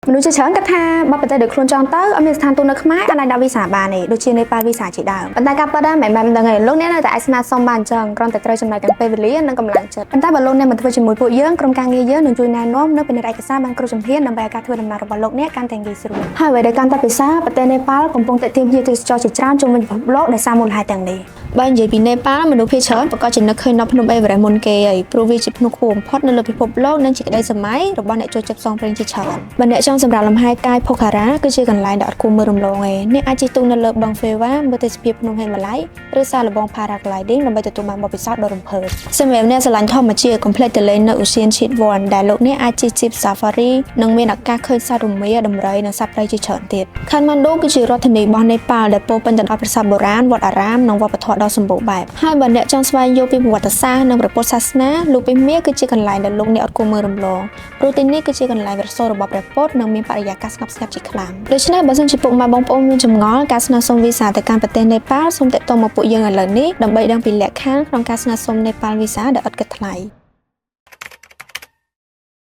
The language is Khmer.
មនុស្សជាច្រើនគិតថាបើប្រទេសដែលខ្លួនចង់ទៅអត់មានស្ថានទូតនៅខ្មែរអាចដាក់វីសាបានទេដូចជានេប៉ាល់វីសាជាដើមប៉ុន្តែការពិតដែរមិនមែនមិនដឹងទេលោកអ្នកនៅតែអាចស្នើសុំបានអញ្ចឹងគ្រាន់តែត្រូវចំណាយទាំងពេលវេលានិងកម្លាំងចិត្តប៉ុន្តែបើលោកអ្នកមិនធ្វើជាមួយពួកយើងក្រុមការងារយើងនឹងជួយណែនាំនិងពិនិត្យឯកសារបានគ្រប់ជំហានដើម្បីឲ្យការធ្វើដំណើររបស់លោកអ្នកកាន់តែងាយស្រួលហើយអ្វីដែលកាន់តែពិសេសប្រទេសនេប៉ាល់កំពុងទាក់ទាញភ្ញៀវទេសចរជាច្រើនជុំវិញពិភពលោកដោយសារមូលហេតុទាំងនេះបើនិយាយពីនេប៉ាល់មនុស្សភាគច្រើនប្រកាសជានឹកឃើញដល់ភ្នំអេវរ៉េស្តមុនគេហើយព្រោះវាជាភ្នំខ្ពស់បំផុតនៅលើពិភពលោកនិងជាក្តីស្រមៃរបស់អ្នកចូលចិត្តផ្សងព្រេងជាច្រើនបើអ្នកចង់សម្រាកលំហែកាយផូខារ៉ាគឺជាកន្លែងដែលអត់គួរមើលរំលងទេអ្នកអាចជិះទូកនៅលើបឹងហ្វេវ៉ាមើលទេសភាពភ្នំហេម៉ាឡ័យឬសាកល្បង paragliding ដើម្បីទទួលបានបទពិសោធន៍ដ៏រំភើបសម្រាប់អ្នកស្រឡាញ់ធម្មជាតិកុំភ្លេចទៅលេងនៅឧទ្យានឈីតវ៉ាន់ដែលលោកអ្នកអាចជិះ Jeep Safari និងមានឱកាសឃើញសត្វរមៀដំរីនិងសត្វព្រៃជាច្រើនទៀតខេតម៉ាន់ឌូគឺជារដ្ឋធានីរបស់នេប៉ាល់ដែលពោរពេញទៅដោយប្រាសាទបុរាណវត្តអារាមនិងវប្បធម៌ដ៏សម្បូរបែបហើយបើអ្នកចង់ស្វែងយល់ពីប្រវត្តិសាស្ត្រនិងព្រះពុទ្ធសាសនាលោកពីមាគឺជាកន្លែងដែលលោកអ្នកអត់គួរមើលរំលងព្រោះទីនេះគឺជាកន្លែងប្រសូតរបស់ព្រះពុទ្ធនិងមានបរិយាកាសស្ងប់ស្ងាត់ជាខ្លាំងដូច្នេះបើសិនជាពុកម៉ែបងប្អូនមានចម្ងល់ការស្នើសុំវីសាទៅកាន់ប្រទេសនេប៉ាល់សូមទាក់ទងមកពួកយើងឥឡូវនេះដើម្បីដឹងពីលក្ខខណ្ឌក្នុងការស្នើសុំនេប៉ាល់វីសាដែលឥតគិតថ្លៃ។